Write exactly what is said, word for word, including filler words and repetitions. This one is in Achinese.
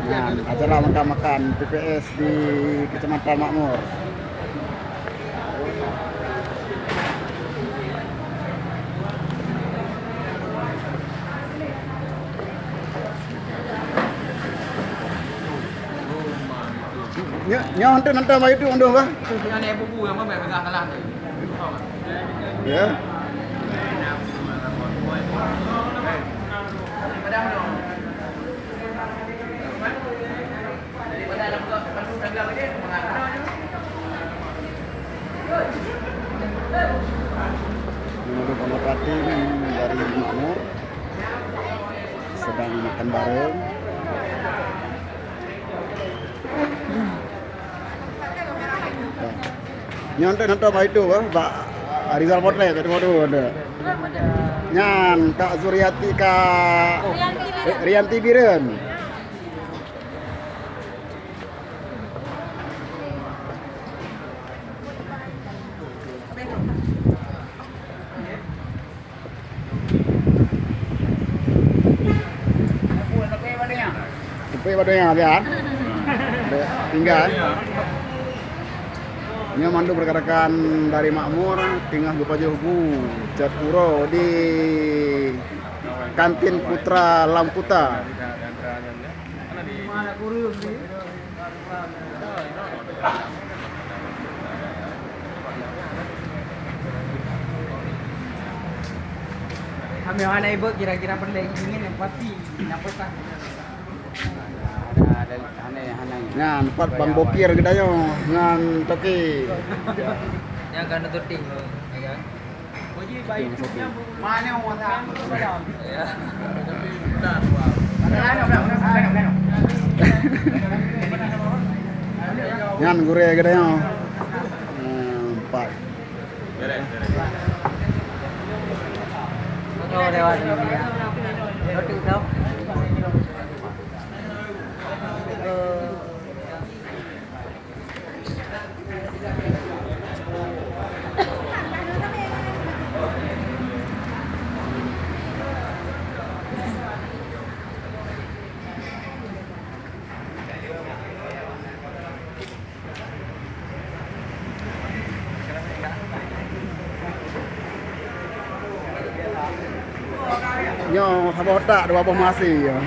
Nah, acara makan-makan P P S di Kecamatan Makmur. Nyoe, nyoe hantu nonton bak YouTube mandum kah? Nyan ibu-ibu nyang peugah salah tu. Ya. Menurut pemerhati kan dari Makmur sedang makan bareng. Nyoe nonton bak itu, bak Rizal Potrek, tadi baru ada. Nyan Kak Zuriati, Kak Rianti Bireuen. Teupeu bak donya, ya. Tinggai. Nyoe mandum rekan-rekan dari Makmur teungoh geupajoh bu cat uroe di kantin Putra Lam Kuta. Kami hana ibot kira-kira peureulèe izin nyang pasti nyang peugah. Nyan pat Bang Bokir geutanyoe ngon Toke. Nyang ka neututing, ya kan? Nyan gurèe geutanyoe. Hmm, empat. Nyoe saboh tak dua boh masi nyoe.